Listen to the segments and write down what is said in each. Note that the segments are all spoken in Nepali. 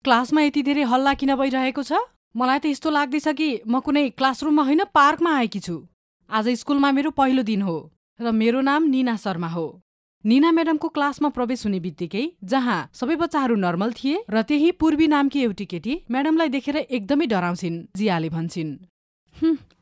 क्लासमा यति धेरै हल्ला किन भइरहेको छ? मलाई त यस्तो लाग्दैछ कि म कुनै क्लासरुममा होइन पार्कमा आएकी छु। आज स्कुलमा मेरो पहिलो दिन हो र मेरो नाम नीना शर्मा हो। नीना म्याडमको क्लासमा प्रवेश हुने बित्तिकै जहाँ सबै बच्चाहरू नर्मल थिए र त्यही पूर्वी नामकी एउटी केटी म्याडमलाई देखेर एकदमै डराउँछिन्। जियाले भन्छिन्,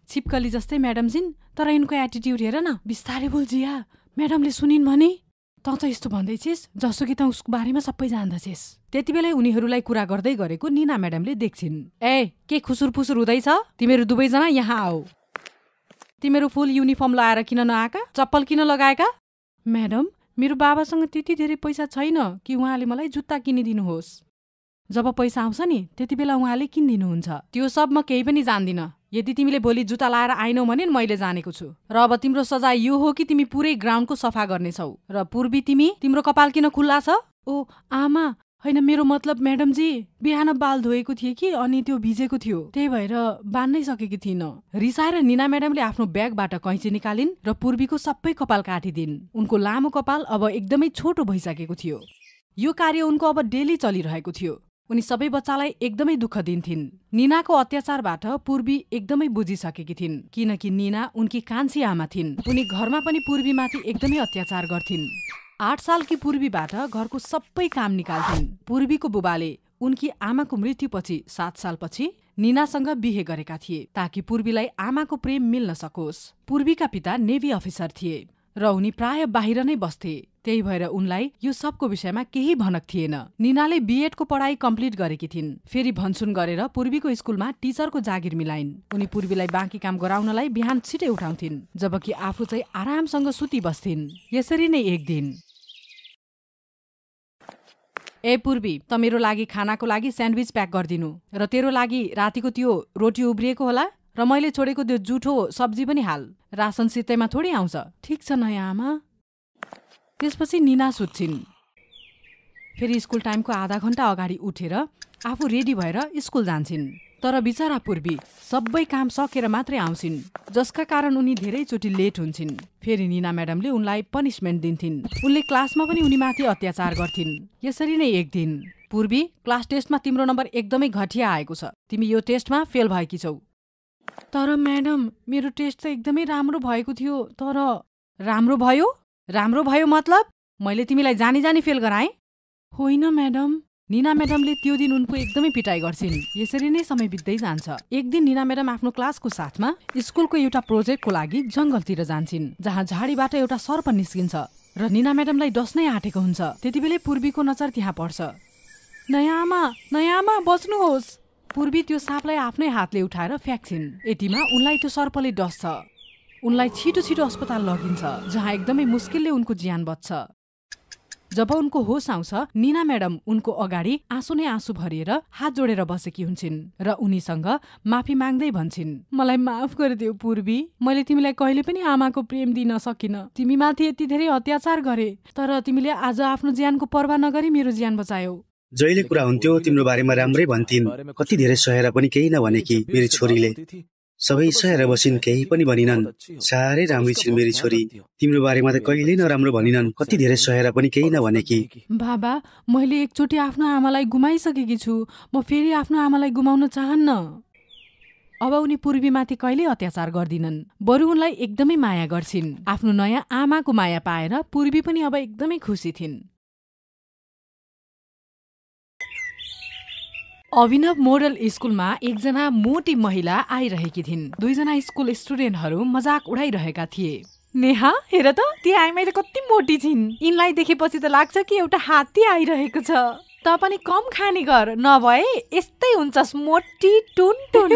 छिपकली जस्तै म्याडम छिन्, तर यिनको एटिट्युड हेर न। बिस्तारै बोल जिया, म्याडमले सुनिन् भने। तँ त यस्तो भन्दैछिस् जसो कि तँ उसको बारेमा सबै जान्दछिस्। त्यति बेलै उनीहरूलाई कुरा गर्दै गरेको नीना म्याडमले देख्छिन्। ए, के खुसुर फुसुर हुँदैछ? तिमीहरू दुवैजना यहाँ आओ। तिमीहरू फुल युनिफर्म लगाएर किन नआएका? चप्पल किन लगाएका? म्याडम, मेरो बाबासँग त्यति धेरै पैसा छैन कि उहाँले मलाई जुत्ता किनिदिनुहोस्। जब पैसा आउँछ नि त्यति बेला उहाँले किनिदिनुहुन्छ। त्यो सब म केही पनि जान्दिनँ। यदि तिमीले भोलि जुत्ता लाएर आएनौ भने मैले जानेको छु। र अब तिम्रो सजाय यो हो कि तिमी पुरै ग्राउन्डको सफा गर्नेछौ। र पूर्वी, तिम्रो कपाल किन खुल्ला छ? ओ आमा, होइन मेरो मतलब म्याडमजी, बिहान बाल धोएको थिए कि अनि त्यो भिजेको थियो, त्यही भएर बान्नै सकेकी थिइनँ। रिसाएर नीना म्याडमले आफ्नो ब्यागबाट कैँची निकालिन् र पूर्वीको सबै कपाल काटिदिन्। उनको लामो कपाल अब एकदमै छोटो भइसकेको थियो। यो कार्य उनको अब डेली चलिरहेको थियो। उनी सबै बच्चालाई एकदमै दुःख दिन्थिन्। नीनाको अत्याचारबाट पूर्वी एकदमै बुझिसकेकी थिइन्, किनकि नीना उनकी कान्छी आमा थिइन्। उनी घरमा पनि पूर्वीमाथि एकदमै अत्याचार गर्थिन्। 8 सालकी पूर्वीबाट घरको सबै काम निकाल्थिन्। पूर्वीको बुबाले उनकी आमाको मृत्युपछि 7 सालपछि नीनासँग बिहे गरेका थिए ताकि पूर्वीलाई आमाको प्रेम मिल्न सकोस्। पूर्वीका पिता नेभी अफिसर थिए र उनी प्राय बाहिर नै बस्थे। त्यही भएर उनलाई यो सबको विषयमा केही भनक थिएन। नीनाले बीएडको पढाइ कम्प्लिट गरेकी थिइन्। फेरि भनसुन गरेर पूर्वीको स्कुलमा टिचरको जागिर मिलाइन्। उनी पूर्वीलाई बाँकी काम गराउनलाई बिहान छिटै उठाउँथिन्, जबकि आफू चाहिँ आरामसँग सुती बस्थिन्। यसरी नै एक दिन, ए पूर्वी, त मेरो लागि खानाको लागि स्यान्डविच प्याक गरिदिनु, र तेरो लागि रातिको त्यो रोटी उब्रिएको होला, र मैले छोडेको त्यो जुठो सब्जी पनि हाल। रासन सित्तैमा थोडी आउँछ। ठिक छ नयाँ आमा। त्यसपछि नीना सुत्छिन्। फेरि स्कुल टाइमको आधा घण्टा अगाडि उठेर आफू रेडी भएर स्कुल जान्छिन्। तर बिचरा पूर्वी सबै काम सकेर मात्रै आउँछिन्, जसका कारण उनी धेरैचोटि लेट हुन्छन्। फेरि नीना म्याडमले उनलाई पनिसमेन्ट दिन्थिन्। उनले क्लासमा पनि उनीमाथि अत्याचार गर्थिन्। यसरी नै एक दिन, पूर्वी, क्लास टेस्टमा तिम्रो नम्बर एकदमै घटिया आएको छ। तिमी यो टेस्टमा फेल भएकी छौ। तर म्याडम, मेरो टेस्ट त एकदमै राम्रो भएको थियो। तर राम्रो भयो? राम्रो भयो मतलब? मैले तिमीलाई जानी जानी फेल गराएँ? होइन म्याडम। नीना म्याडमले त्यो दिन उनको एकदमै पिटाइ गर्छिन्। यसरी नै समय बित्दै जान्छ। एक दिन नीना म्याडम आफ्नो क्लासको साथमा स्कुलको एउटा प्रोजेक्टको लागि जंगलतिर जान्छिन्, जहाँ झाडीबाट एउटा सर्प निस्किन्छ र नीना म्याडमलाई डस्नै आँटेको हुन्छ। त्यतिबेलै पूर्वीको नजर त्यहाँ पर्छ। नयाँ आमा बच्नुहोस्। पूर्वी त्यो साँपलाई आफ्नै हातले उठाएर फ्याँक्छिन्। यतिमा उनलाई त्यो सर्पले डस्छ। उनलाई छिटो छिटो अस्पताल लगिन्छ, जहाँ एकदमै मुस्किलले उनको ज्यान बच्छ। जब उनको होस आउँछ, नीना म्याडम उनको अगाडि आँसु नै आँसु भरिएर हात जोडेर बसेकी हुन्छन् र उनीसँग माफी माग्दै भन्छन्, मलाई माफ गरिदेऊ पूर्वी। मैले तिमीलाई कहिले पनि आमाको प्रेम दिन सकिन। तिमीमाथि यति धेरै अत्याचार गरे, तर तिमीले आज आफ्नो ज्यानको पर्वाह नगरी मेरो ज्यान बचायौ। जहिले कुरा हुन्थ्यो तिम्रो बारेमा राम्रै भन्थिन्, कति धेरै सहेर पनि केही नभनेकी मेरी छोरीले। सबै सहेर बसिन्, केही पनि भनिनन्। साह्रै राम्री छिन् मेरी छोरी, तिम्रो बारेमा त कहिल्यै नराम्रो भनिनन्, कति धेरै सहेर पनि केही नभनेकी। बाबा, मैले एकचोटि आफ्नो आमालाई गुमाइसकेकी छु। म फेरि आफ्नो आमालाई गुमाउन चाहन्न। अब उनी पूर्वीमाथि कहिल्यै अत्याचार गर्दिनन्, बरु उनलाई एकदमै माया गर्छिन्। आफ्नो नयाँ आमाको माया पाएर पूर्वी पनि अब एकदमै खुसी थिइन्। अभिनव मोडल स्कुलमा एकजना मोटी महिला आइरहेकी थिइन्। दुईजना स्कुल स्टुडेन्टहरू मजाक उडाइरहेका थिए। नेहा, हेर त ती आइमाई त कति मोटी छिन्। यिनलाई देखेपछि त लाग्छ कि एउटा हात्ती आइरहेको छ। त पनि कम खाने गर, नभए यस्तै हुन्छस् मोटी टुनटुन।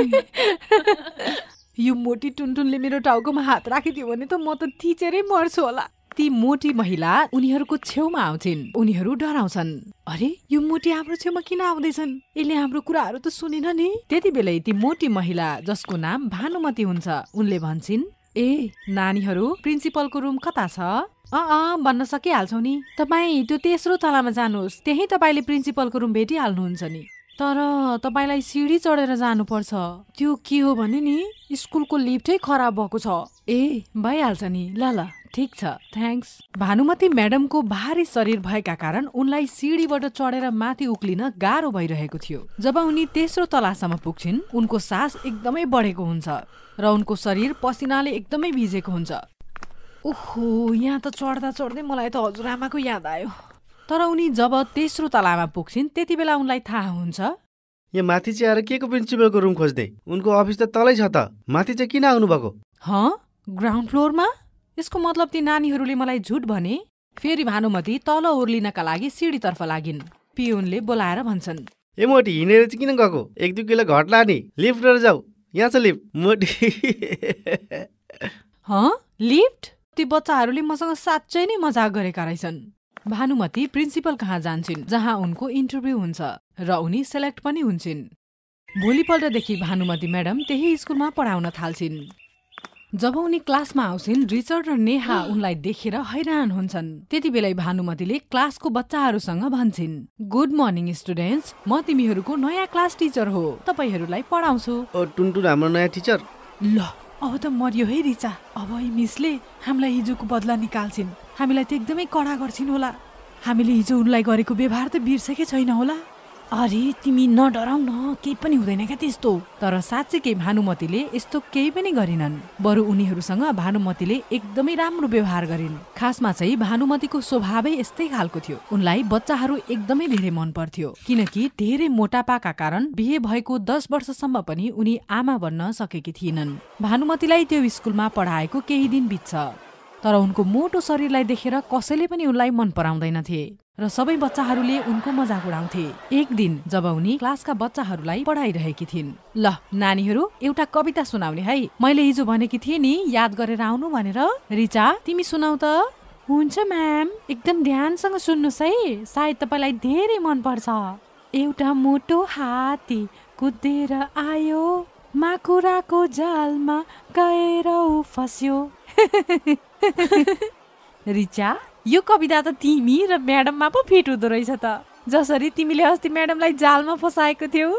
यो मोटी टुनटुनले मेरो टाउकोमा हात राखिदियो भने त म त थिचेरै मर्छु होला। ती मोटी महिला उनीहरूको छेउमा आउँछिन्। उनीहरू डराउँछन्। अरे, यो मोटी हाम्रो छेउमा किन आउँदैछन्? यसले हाम्रो कुराहरू त सुनेन नि। त्यति बेलै ती मोटी महिला, जसको नाम भानुमती हुन्छ, उनले भन्छिन्, ए नानीहरू, प्रिन्सिपलको रुम कता छ? भन्न सकिहाल्छौ नि। तपाईँ त्यो तेस्रो तलामा जानुहोस्, त्यही तपाईँले प्रिन्सिपलको रुम भेटिहाल्नुहुन्छ नि। तर तपाईलाई सिडी चढेर जानुपर्छ। त्यो के हो भने नि स्कुलको लिफ्टै खराब भएको छ। ए भइहाल्छ नि, ल ल ठीक छ, थ्याङ्क्स। भानुमती म्याडमको भारी शरीर भएका कारण उनलाई सिडीबाट चढेर माथि उक्लिन गाह्रो भइरहेको थियो। जब उनी तेस्रो तलासम्म पुग्छिन् उनको सास एकदमै बढेको हुन्छ र उनको शरीर पसिनाले एकदमै भिजेको हुन्छ। ओहो, यहाँ त चढ्दा चढ्दै मलाई त हजुरआमाको याद आयो। तर उनी जब तेस्रो तलामा पुग्छिन् त्यति बेला उनलाई थाहा हुन्छ यहाँ माथि चाहिँ आएर के को प्रिन्सिपलको रुम खोज्दै? उनको अफिस त तलै छ त, माथि चाहिँ किन आउनु भएको? ग्राउन्ड फ्लोरमा? यसको मतलब ती नानीहरूले मलाई झुट भने। फेरि भानुमती तल ओर्लिनका लागि सिडीतर्फ लागिन्। पिउनले बोलाएर भन्छन्, ए मोटी हिँडेर चाहिँ किन गएको? 1-2 किलो घट्ला नि, लिफ्ट लिएर जाऊ, यहाँ छ लिफ्ट। मोटी लिफ्ट? ती बच्चाहरूले मसँग साँच्चै नै मजाक गरेका रहेछन्। भानुमती प्रिन्सिपल कहाँ जान्छन् जहाँ उनको इन्टरभ्यू हुन्छ र उनी सेलेक्ट पनि हुन्छन्। भोलिपल्टदेखि भानुमती म्याडम त्यही स्कुलमा पढाउन थाल्छिन्। जब उनी क्लासमा आउँछिन् रिचर्ड र नेहा उनलाई देखेर हैरान हुन्छन्। त्यति बेलै भानुमतीले क्लासको बच्चाहरूसँग भन्छन्, गुड मर्निङ स्टुडेन्ट्स, म तिमीहरूको नयाँ क्लास टिचर हो, तपाईहरूलाई पढाउँछु। ओ टुनटुन हाम्रो नयाँ टिचर? ल अब त मर्यो है रिचा। अब मिसले हामीलाई हिजोको बदला निकाल्छिन्। हामीलाई त एकदमै कडा गर्छिन् होला। हामीले हिजो उनलाई गरेको व्यवहार त बिर्सेकै छैन होला। अरे तिमी नडराउ न, केही पनि हुँदैन क्या त्यस्तो। तर साँच्चै भानुमतीले यस्तो केही पनि गरिनन्। बरु उनीहरूसँग भानुमतीले एकदमै राम्रो व्यवहार गरिन्। खासमा चाहिँ भानुमतीको स्वभावै यस्तै खालको थियो। उनलाई बच्चाहरू एकदमै धेरै मन पर्थ्यो, किनकि धेरै मोटापाका कारण बिहे भएको 10 वर्षसम्म पनि उनी आमा बन्न सकेकी थिएनन्। भानुमतीलाई त्यो स्कुलमा पढाएको केही दिन बित्छ, तर उनको मोटो शरीरलाई देखेर कसैले पनि उनलाई मन पराउँदैनथे र सबै बच्चाहरूले उनको मजाक उडाउँथे। एक दिन जब उनी क्लासका बच्चाहरूलाई पढाइरहेकी थिइन्, ल नानीहरू एउटा कविता सुनाउने है, मैले हिजो भनेकी थिएँ नि याद गरेर आउनु भनेर। रिचा तिमी सुनाउ त। हुन्छ म्याम, एकदम ध्यानसँग सुन्नुहोस् है, सायद तपाईँलाई धेरै मन पर्छ। एउटा मोटो हात्ती कुदेर आयो, माकुराको जालमा गएर उ फस्यो। रिचा, यो कविता त तिमी र म्याडममा पो फिट हुँदो रहेछ त, जसरी तिमीले अस्ति म्याडमलाई जालमा फसाएको थियौ।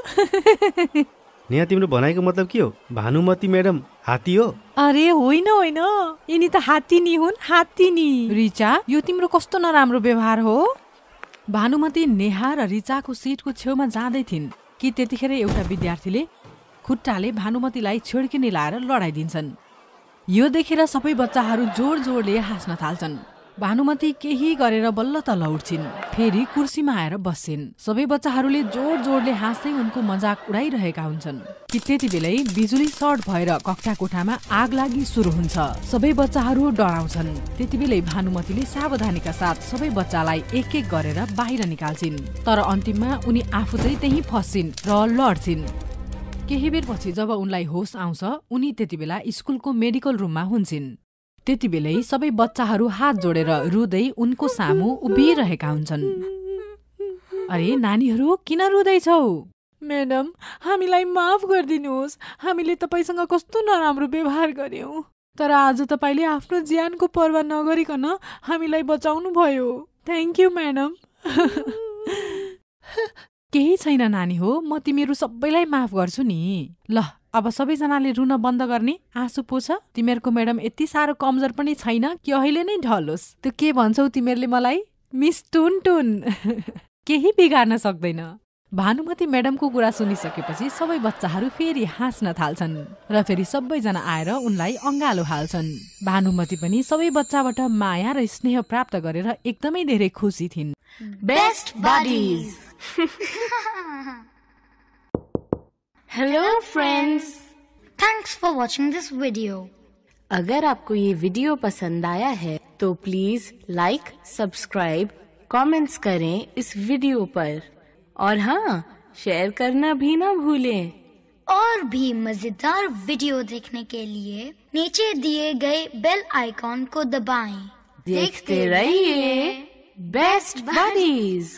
नेहा, तिम्रो भनाइको मतलब के हो? भानुमती म्याडम हात्ती हो? अरे होइन होइन, यिनी त हात्ती नि हुन्, हात्ती नि। रिचा, यो तिम्रो कस्तो नराम्रो व्यवहार हो। भानुमती नेहा र रिचाको सिटको छेउमा जाँदै थिइन् कि त्यतिखेर एउटा विद्यार्थीले खुट्टाले भानुमतीलाई छिड्किने लाएर लडाइदिन्छन्। यो देखेर सबै बच्चाहरू जोड जोडले हाँस्न थाल्छन्। भानुमती केही गरेर बल्ल तल उठ्छिन्, फेरि कुर्सीमा आएर बस्छिन्। सबै बच्चाहरूले जोड जोडले हाँस्दै उनको मजाक उडाइरहेका हुन्छन् कि त्यति बेलै बिजुली सर्ट भएर कक्षा कोठामा आग लागि सुरु हुन्छ। सबै बच्चाहरू डराउँछन्। त्यति बेलै भानुमतीले सावधानीका साथ सबै बच्चालाई एक एक गरेर बाहिर निकाल्छिन्, तर अन्तिममा उनी आफू चाहिँ त्यही फस्छिन् र लड्छिन्। केही बेरपछि जब उनलाई होस आउँछ उनी त्यति बेला स्कुलको मेडिकल रुममा हुन्छन्। त्यति बेलै सबै बच्चाहरू हात जोडेर रुँदै उनको सामु उभिरहेका हुन्छन्। अरे नानीहरू किन रुँदैछौ? म्याडम, हामीलाई माफ गरिदिनुहोस्, हामीले तपाईसँग कस्तो नराम्रो व्यवहार गर्यौं, तर आज तपाईले आफ्नो ज्यानको पर्वाह नगरिकन हामीलाई बचाउनु भयो। Thank you madam. केही छैन नानी हो, म तिमीहरू सबैलाई माफ गर्छु नि। ल अब सबैजनाले रुन बन्द गर्ने, आँसु पोछ। तिमीहरूको म्याडम यति साह्रो कमजोर पनि छैन कि अहिले नै ढलोस्। त्यो के भन्छौ तिमीहरूले मलाई? मिस टुनटुन। केही बिगार्न सक्दैन। भानुमती म्याडमको कुरा सुनिसकेपछि सबै बच्चाहरू फेरि हाँस्न थाल्छन् र फेरि सबैजना आएर उनलाई अँगालो हाल्छन्। भानुमती पनि सबै बच्चाबाट माया र स्नेह प्राप्त गरेर एकदमै धेरै खुसी थिइन्। Best buddies. Hello friends, thanks for watching this video. अगर आपको ये वीडियो पसंद आया है तो प्लीज लाइक, सब्सक्राइब, कमेंट्स करें इस वीडियो पर, और हाँ, शेयर करना भी ना भूलें। और भी मजेदार वीडियो देखने के लिए नीचे दिए गए बेल आइकॉन को दबाएं। देखते रहिए बेस्ट बडीज।